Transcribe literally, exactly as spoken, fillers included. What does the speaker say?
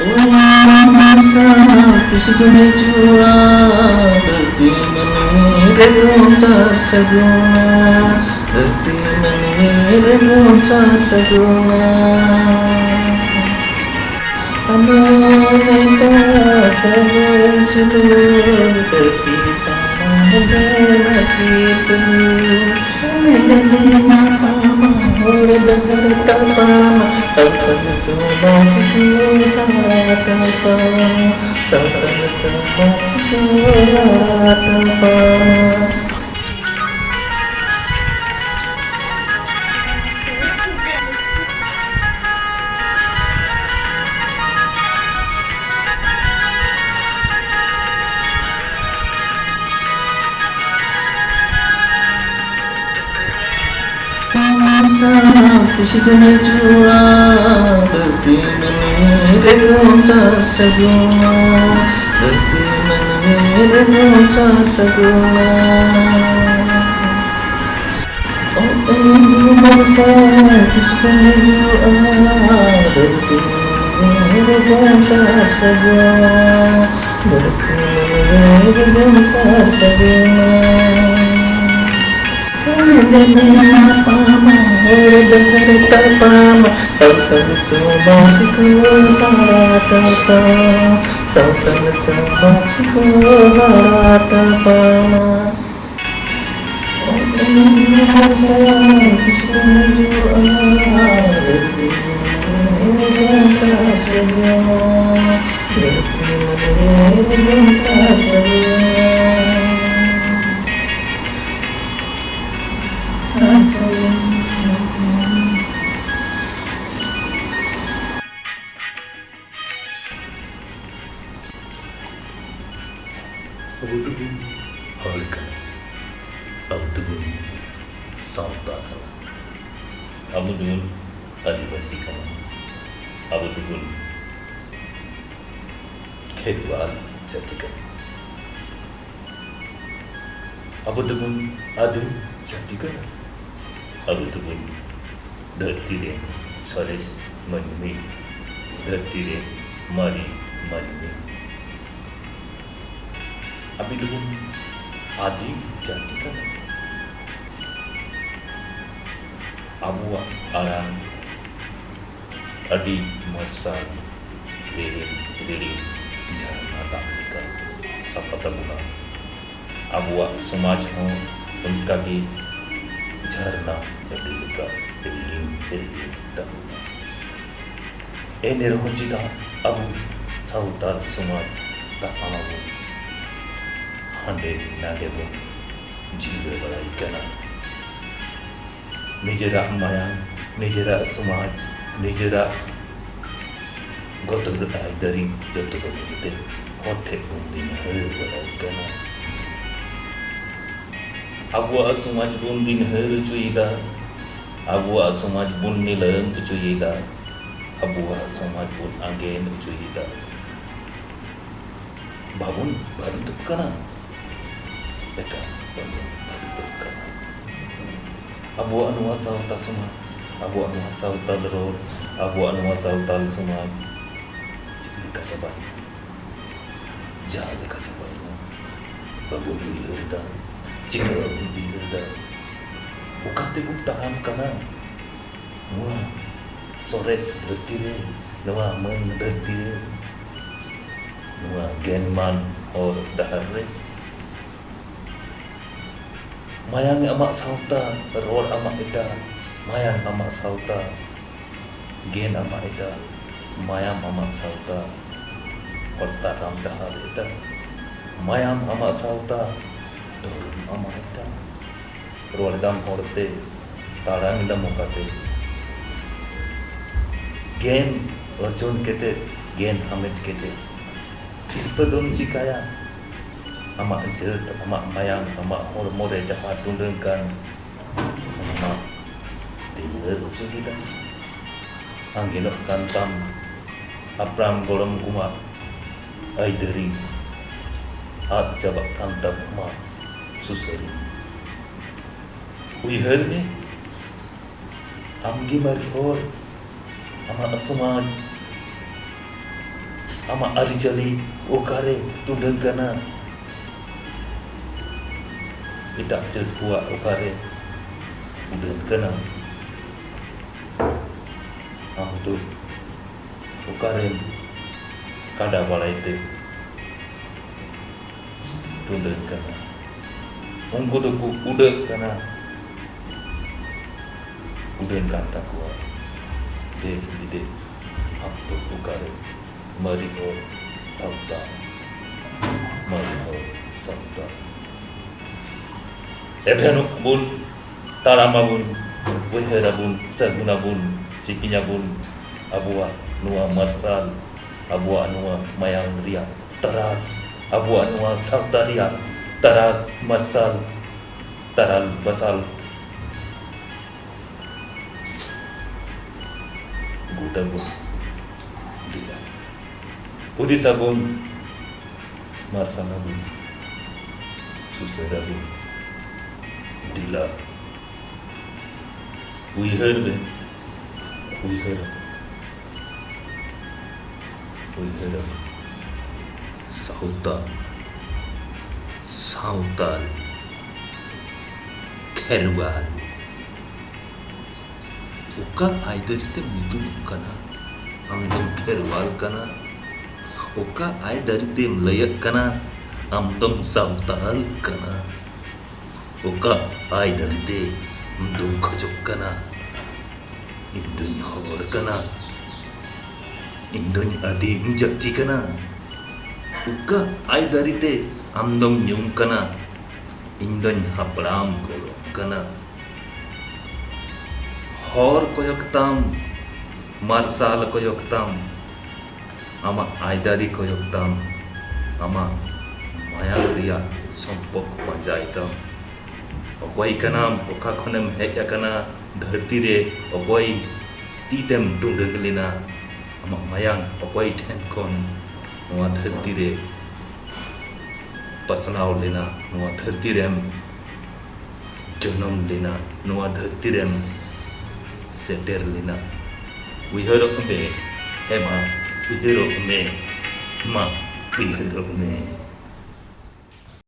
ᱚᱱᱟ ᱢᱟᱨᱥᱟᱞ ᱛᱤᱥ ᱫᱚᱢ ᱦᱤᱡᱩᱜᱼᱟ? ᱫᱷᱟᱹᱨᱛᱤ ᱢᱟᱹᱱᱢᱤ ᱨᱮᱫᱚ ᱥᱟᱨ ᱥᱟᱹᱜᱩᱱᱟ᱾ ᱫᱷᱟᱹᱨᱛᱤ ᱢᱟᱹᱱᱢᱤ ᱨᱮᱫᱚ ᱥᱟᱨ ᱥᱟᱹᱜᱩᱱᱟ᱾ ᱟᱢᱟᱜ ᱢᱮᱫ ᱥᱟᱹᱜᱩᱱ ᱥᱤᱸᱫᱩᱨ ᱫᱷᱟᱹᱨᱛᱤ ᱥᱟᱢᱟᱝ ᱨᱮ ᱵᱟᱹᱠᱤ ᱛᱩᱞᱩᱡ᱾ ᱟᱢ ᱫᱚ ᱧᱟᱯᱟᱢᱟ, ᱦᱚᱲ ᱰᱟᱦᱟᱨ ᱛᱟᱯᱟᱢᱟ, ᱥᱟᱱᱛᱟᱲ ᱥᱚᱢᱟᱡᱽ ᱠᱚ ᱦᱟᱨᱟ ᱛᱟᱯᱟᱢᱟ, ᱥᱟᱱᱛᱟᱲ ᱥᱚᱢᱟᱡᱽ ᱠᱚ ᱦᱟᱨᱟ ᱛᱟᱯᱟᱢᱟ᱾ ᱢᱟᱨᱥᱟᱞ ᱛᱤᱥ ᱫᱚᱢ ᱦᱤᱡᱩᱜᱼᱟ? ᱫᱷᱟᱹᱨᱛᱤ ᱢᱟᱹᱱᱢᱤ ᱨᱮᱫᱚ ᱥᱟᱨ ᱥᱟᱹᱜᱩᱱᱟ᱾ ᱫᱷᱟᱹᱨᱛᱤ ᱢᱟᱹᱱᱢᱤ ᱨᱮᱫᱚ ᱥᱟᱨ ᱥᱟᱹᱜᱩᱱᱟ᱾ ᱚ, ᱚ, ᱢᱟᱨᱥᱟᱞ ᱛᱤᱥ ᱫᱚᱢ ᱦᱤᱡᱩᱜᱼᱟ? ᱫᱷᱟᱹᱨᱛᱤ ᱢᱟᱹᱱᱢᱤ ᱨᱮᱫᱚ ᱥᱟᱨ ᱥᱟᱹᱜᱩᱱᱟ᱾ ᱫᱷᱟᱹᱨᱛᱤ ᱢᱟᱹᱱᱢᱤ ᱨᱮᱫᱚ ᱥᱟᱨ ᱥᱟᱹᱜᱩᱱᱟ᱾ ᱧᱟᱯᱟᱢᱟ, ᱦᱚᱲ ᱰᱟᱦᱟᱨ ᱛᱟᱯᱟᱢᱟ, ᱥᱟᱱᱛᱟᱲ ᱥᱚᱢᱟᱡᱽ ᱠᱚ ᱦᱟᱨᱟ ᱛᱟᱯᱟᱢᱟ, ᱥᱟᱱᱛᱟᱲ ᱥᱚᱢᱟᱡᱽ ᱠᱚ ᱦᱟᱨᱟ ᱛᱟᱯᱟᱢᱟ᱾ ᱟᱵᱚ ᱫᱚᱵᱚᱱ ᱦᱚᱲ ᱠᱟᱱᱟ, ᱟᱵᱚ ᱫᱚᱵᱚᱱ ᱥᱟᱶᱛᱟ ᱠᱟᱱᱟ, ᱟᱵᱚ ᱫᱚᱵᱚᱱ ᱟᱹᱫᱤᱵᱟᱹᱥᱤ ᱠᱟᱱᱟ, ᱟᱵᱚ ᱫᱚᱵᱚᱱ ᱠᱷᱮᱨᱣᱟᱞ ᱡᱟᱹᱛᱤ ᱠᱟᱱᱟ᱾ ᱟᱵᱚ ᱫᱚᱵᱚᱱ ᱟᱹᱫᱤᱢ ᱡᱟᱹᱛᱤ ᱠᱟᱱᱟ᱾ ᱟᱵᱚ ᱫᱚᱵᱚᱱ ᱫᱷᱟᱹᱨᱛᱤ ᱨᱮ ᱥᱚᱨᱮᱥ ᱢᱟᱹᱱᱢᱤ, ᱫᱷᱟᱹᱨᱛᱤ ᱨᱮ ᱢᱟᱹᱨᱤ ᱢᱟᱹᱱᱢᱤ᱾ ᱟᱵᱚ ᱫᱚᱵᱚᱱ ᱟᱹᱫᱤᱢ ᱡᱟᱹᱛᱤ ᱠᱟᱱᱟ᱾ ᱟᱵᱚᱣᱟᱜ ᱟᱲᱟᱝ ᱟᱹᱰᱤ ᱢᱟᱨᱥᱟᱞ ᱨᱤᱲᱤᱢ ᱨᱤᱲᱤᱢ ᱡᱷᱟᱨᱱᱟ ᱫᱟᱜ ᱞᱮᱠᱟ ᱥᱟᱯᱷᱟ ᱛᱟᱵᱚᱱᱟ᱾ ᱟᱵᱚᱣᱟᱜ ᱥᱚᱢᱟᱡᱽ ᱦᱚᱸ ᱚᱱᱠᱟᱜᱮ ᱡᱷᱟᱨᱱᱟ ᱟᱹᱰᱤ ᱞᱮᱠᱟ ᱨᱤᱲᱤᱢ ᱨᱤᱲᱤᱢ ᱛᱟᱵᱚᱱᱟ᱾ ᱮᱱ ᱨᱮᱦᱚᱸ ᱪᱮᱫᱟᱜ ᱟᱵᱚ ᱥᱟᱶᱛᱟᱞ ᱥᱚᱢᱟᱡᱽ ᱛᱟᱯᱟᱢ ᱟᱵᱚᱱ ᱦᱟᱸᱰᱮ ᱱᱟᱰᱮ ᱵᱚᱱ ᱡᱷᱤᱞᱟᱹ ᱵᱟᱲᱟᱭ ᱠᱟᱱᱟ? ᱱᱤᱡᱮᱨᱟᱜ ᱢᱟᱭᱟᱢ, ᱱᱤᱡᱮᱨᱟᱜ ᱥᱚᱢᱟᱡᱽ, ᱱᱤᱡᱮᱨᱟᱜ ᱜᱚᱛᱚᱨ ᱟᱹᱭᱫᱟᱹᱨᱤ ᱡᱚᱛᱚ ᱵᱟᱹᱜᱤ ᱠᱟᱛᱮ ᱦᱚᱲ ᱴᱷᱮᱱ ᱵᱚᱱ ᱫᱤᱱ ᱦᱟᱹᱨ ᱵᱟᱲᱟᱭ ᱠᱟᱱᱟ᱾ ᱟᱵᱚᱣᱟᱜ ᱥᱚᱢᱟᱡᱽ ᱵᱚᱱ ᱫᱤᱱ ᱦᱟᱹᱨ ᱦᱚᱪᱚᱭᱮᱫᱟ, ᱟᱵᱚᱣᱟᱜ ᱥᱚᱢᱟᱡᱽ ᱵᱚᱱ ᱱᱤᱞᱟᱹᱢ ᱦᱚᱪᱚᱭᱮᱫᱟ, ᱟᱵᱚᱣᱟᱜ ᱥᱚᱢᱟᱡᱽ ᱵᱚᱱ ᱟᱸᱜᱮᱱ ᱦᱚᱪᱚᱭᱮᱫᱟ᱾ ᱵᱟᱵᱚᱱ ᱵᱷᱟᱹᱵᱤᱛᱚᱜ ᱠᱟᱱᱟ, ᱮᱠᱟᱞ ᱵᱟᱵᱚᱱ ᱵᱷᱟᱹᱵᱤᱛᱚᱜ ᱠᱟᱱᱟ᱾ ᱟᱵᱚᱣᱟᱜ ᱱᱚᱣᱟ ᱥᱟᱶᱛᱟ ᱥᱚᱢᱟᱡᱽ, ᱟᱵᱚᱣᱟᱜ ᱱᱚᱣᱟ ᱥᱟᱶᱛᱟᱞ ᱨᱚᱲ, ᱟᱵᱚᱣᱟᱜ ᱱᱚᱣᱟ ᱥᱟᱶᱛᱟᱞ ᱥᱚᱢᱟᱡᱽ ᱪᱮᱫ ᱞᱮᱠᱟ ᱪᱟᱵᱟᱭᱮᱱᱟ? ᱡᱟᱦᱟᱸ ᱞᱮᱠᱟ ᱪᱟᱵᱟᱭᱮᱱᱟ, ᱵᱟᱵᱚᱱ ᱩᱭᱦᱟᱹᱨ ᱮᱫᱟ, ᱪᱤᱠᱟᱹ ᱵᱟᱵᱚᱱ ᱩᱭᱦᱟᱹᱨ ᱮᱫᱟ? ᱚᱠᱟ ᱛᱮᱵᱚᱱ ᱛᱟᱲᱟᱢ ᱠᱟᱱᱟ? ᱱᱚᱣᱟ ᱥᱚᱨᱮᱥ ᱫᱷᱟᱹᱨᱛᱤ ᱨᱮ, ᱱᱚᱣᱟ ᱢᱟᱹᱱ ᱫᱷᱟᱹᱨᱛᱤ ᱨᱮ, ᱱᱚᱣᱟ ᱜᱮᱱᱢᱟᱱ ᱦᱚᱨ ᱰᱟᱦᱟᱨ ᱨᱮ᱾ ᱢᱟᱭᱟᱝ ᱟᱢᱟᱜ ᱥᱟᱶᱛᱟ, ᱨᱚᱲ ᱟᱢᱟᱜ ᱮᱴᱟᱜ, ᱢᱟᱭᱟᱝ ᱟᱢᱟᱜ ᱥᱟᱶᱛᱟ, ᱜᱮᱱ ᱟᱢᱟᱜ ᱮᱴᱟᱜ, ᱢᱟᱭᱟᱢ ᱟᱢᱟᱜ ᱥᱟᱶᱛᱟ, ᱦᱚᱨ ᱛᱟᱲᱟᱢ ᱰᱟᱦᱟᱨ ᱮᱴᱟᱜ, ᱢᱟᱭᱟᱢ ᱟᱢᱟᱜ ᱥᱟᱶᱛᱟ, ᱫᱷᱚᱨᱚᱢ ᱟᱢᱟᱜ ᱮᱴᱟᱜ᱾ ᱨᱚᱲ ᱫᱟᱢ ᱦᱚᱲᱛᱮ, ᱛᱟᱲᱟᱢ ᱫᱟᱢ ᱚᱠᱟᱛᱮ? ᱜᱮᱱ ᱚᱨᱡᱚᱱ ᱠᱟᱛᱮ, ᱜᱮᱱ ᱦᱟᱢᱮᱴ ᱠᱟᱛᱮ, ᱥᱤᱨᱯᱟᱹ ᱫᱚᱢ ᱪᱤᱠᱟᱭᱟ? ᱟᱢᱟᱜ ᱡᱟᱹᱛ, ᱟᱢᱟᱜ ᱢᱟᱭᱟᱢ, ᱟᱢᱟᱜ ᱦᱚᱲᱢᱚ ᱨᱮ ᱡᱟᱦᱟᱸ ᱴᱩᱰᱟᱹᱝ ᱠᱟᱱ, ᱚᱱᱟ ᱢᱟ ᱫᱤᱞᱦᱟᱹᱨ ᱦᱚᱪᱚ ᱠᱮᱫᱟ᱾ ᱟᱸᱜᱮᱱᱚᱜ ᱠᱟᱱ ᱛᱟᱢ ᱦᱟᱯᱲᱟᱢ ᱜᱚᱲᱚᱢ ᱠᱚᱢᱟ ᱟᱹᱭᱫᱟᱹᱨᱤ, ᱟᱫ ᱪᱟᱵᱟᱜ ᱠᱟᱱ ᱛᱟᱵᱚᱱᱟ ᱥᱩᱥᱟᱹᱨᱤ᱾ ᱩᱭᱦᱟᱹᱨ ᱢᱮ, ᱟᱢᱜᱮ ᱢᱟᱨᱮ ᱦᱚᱲ, ᱟᱢᱟᱜ ᱥᱚᱢᱟᱡᱽ, ᱟᱢᱟᱜ ᱟᱹᱨᱤᱪᱟᱹᱞᱤ ᱚᱠᱟᱨᱮ ᱴᱩᱰᱟᱹᱝ ᱠᱟᱱᱟ? ᱮᱴᱟᱜ ᱡᱟᱹᱛ ᱠᱚᱣᱟᱜ ᱚᱠᱟᱨᱮ ᱩᱰᱟᱹᱱ ᱠᱟᱱᱟ? ᱟᱢ ᱫᱚ ᱚᱠᱟᱨᱮᱢ ᱠᱟᱰᱟ ᱵᱟᱲᱟᱭ ᱛᱮ ᱴᱩᱰᱟᱹᱝ ᱠᱟᱱᱟ? ᱩᱱᱠᱩ ᱫᱚᱠᱚ ᱩᱰᱟᱹᱜ ᱠᱟᱱᱟ, ᱩᱰᱟᱹᱱ ᱠᱟᱱ ᱛᱟᱠᱚᱣᱟ ᱫᱮᱥ ᱵᱤᱫᱮᱥ᱾ ᱟᱢ ᱫᱚ ᱚᱠᱟᱨᱮ ᱢᱟᱹᱨᱤ ᱦᱚᱲ ᱥᱟᱶᱛᱟ, ᱢᱟᱹᱨᱤ ᱦᱚᱲ ᱥᱟᱶᱛᱟ? ᱮᱵᱷᱮᱱᱚᱜ ᱵᱚᱱ, ᱛᱟᱲᱟᱢ ᱟᱵᱚᱱ, ᱩᱭᱦᱟᱹᱨ ᱟᱵᱚᱱ, ᱥᱟᱹᱜᱩᱱ ᱟᱵᱚᱱ, ᱥᱤᱯᱤᱧ ᱟᱵᱚᱱ, ᱟᱵᱚᱣᱟᱜ ᱱᱚᱣᱟ ᱢᱟᱨᱥᱟᱞ, ᱟᱵᱚᱣᱟᱜ ᱱᱚᱣᱟ ᱢᱟᱭᱟᱝ ᱨᱮᱭᱟᱜ ᱛᱟᱨᱟᱥ, ᱟᱵᱚᱣᱟᱜ ᱱᱚᱣᱟ ᱥᱟᱶᱛᱟ ᱨᱮᱭᱟᱜ ᱛᱟᱨᱟᱥ ᱢᱟᱨᱥᱟᱞ, ᱛᱟᱨᱟᱞ ᱵᱟᱥᱟᱞ ᱜᱚᱴᱟ ᱵᱚᱱ ᱫᱮᱭᱟ᱾ ᱦᱩᱫᱤᱥ ᱟᱵᱚᱱ, ᱢᱟᱨᱥᱟᱞ ᱟᱵᱚᱱ, ᱥᱩᱥᱟᱹᱨ ᱟᱵᱚᱱ, ᱫᱮᱞᱟ᱾ ᱩᱭᱦᱟᱹᱨ ᱵᱮᱱ, ᱩᱭᱦᱟᱹᱨ ᱟᱵᱚᱱ, ᱩᱭᱦᱟᱹᱨ ᱟᱵᱚᱱ᱾ ᱥᱟᱶᱛᱟ, ᱥᱟᱶᱛᱟᱞ, ᱠᱷᱮᱨᱣᱟᱞ᱾ ᱚᱠᱟ ᱟᱹᱭᱫᱟᱹᱨᱤ ᱛᱮᱢ ᱧᱩᱛᱩᱢᱚᱜ ᱠᱟᱱᱟ, ᱟᱢ ᱫᱚᱢ ᱠᱷᱮᱨᱣᱟᱞ ᱠᱟᱱᱟ? ᱚᱠᱟ ᱟᱹᱭᱫᱟᱹᱨᱤ ᱛᱮᱢ ᱞᱟᱹᱭᱟᱹᱜ ᱠᱟᱱᱟ, ᱟᱢ ᱫᱚᱢ ᱥᱟᱶᱛᱟᱞ ᱠᱟᱱᱟ? ᱚᱠᱟ ᱟᱹᱭᱫᱟᱹᱨᱤ ᱛᱮ ᱟᱢ ᱫᱚᱢ ᱠᱷᱚᱡᱚᱜ ᱠᱟᱱᱟ, ᱤᱧ ᱫᱚᱧ ᱦᱚᱲ ᱠᱟᱱᱟ, ᱤᱧ ᱫᱚᱧ ᱟᱹᱫᱤᱢ ᱡᱟᱹᱛᱤ ᱠᱟᱱᱟ? ᱚᱠᱟ ᱟᱹᱭᱫᱟᱹᱨᱤ ᱛᱮ ᱟᱢ ᱫᱚᱢ ᱧᱩᱢ ᱠᱟᱱᱟ, ᱤᱧ ᱫᱚᱧ ᱦᱟᱯᱲᱟᱢ ᱜᱚᱲᱚᱢ ᱠᱟᱱᱟ? ᱦᱚᱨ ᱠᱚᱭᱚᱜ ᱛᱟᱢ, ᱢᱟᱨᱥᱟᱞ ᱠᱚᱭᱚᱜ ᱛᱟᱢ, ᱟᱢᱟᱜ ᱟᱹᱭᱫᱟᱹᱨᱤ ᱠᱚᱭᱚᱜ ᱛᱟᱢ, ᱟᱢᱟᱜ ᱢᱟᱭᱟᱝ ᱨᱮᱭᱟᱜ ᱥᱚᱢᱯᱚᱨᱠ ᱯᱟᱸᱡᱟᱭ ᱛᱟᱢ᱾ ᱚᱠᱚᱭ ᱠᱟᱱᱟᱢ, ᱚᱠᱟ ᱠᱷᱚᱱᱮᱢ ᱦᱮᱡ ᱟᱠᱟᱱᱟ ᱫᱷᱟᱹᱨᱛᱤ ᱨᱮ, ᱚᱠᱚᱭ ᱛᱤ ᱛᱮᱢ ᱴᱩᱰᱟᱹᱝ ᱞᱮᱱᱟ, ᱟᱢᱟᱜ ᱢᱟᱭᱟᱝ ᱚᱠᱚᱭ ᱴᱷᱮᱱ ᱠᱷᱚᱱ ᱱᱚᱣᱟ ᱫᱷᱟᱹᱨᱛᱤ ᱨᱮ ᱯᱟᱥᱱᱟᱣ ᱞᱮᱱᱟ, ᱱᱚᱣᱟ ᱫᱷᱟᱹᱨᱛᱤ ᱨᱮᱢ ᱡᱚᱱᱚᱢ ᱞᱮᱱᱟ, ᱱᱚᱣᱟ ᱫᱷᱟᱹᱨᱛᱤ ᱨᱮᱢ ᱥᱮᱴᱮᱨ ᱞᱮᱱᱟ᱾ ᱩᱭᱦᱟᱹᱨᱚᱜ ᱢᱮ, ᱦᱮ ᱢᱟ, ᱩᱭᱦᱟᱹᱨᱚᱜ ᱢᱮ᱾ ᱢᱟ ᱩᱭᱦᱟᱹᱨᱚᱜ ᱢᱮ᱾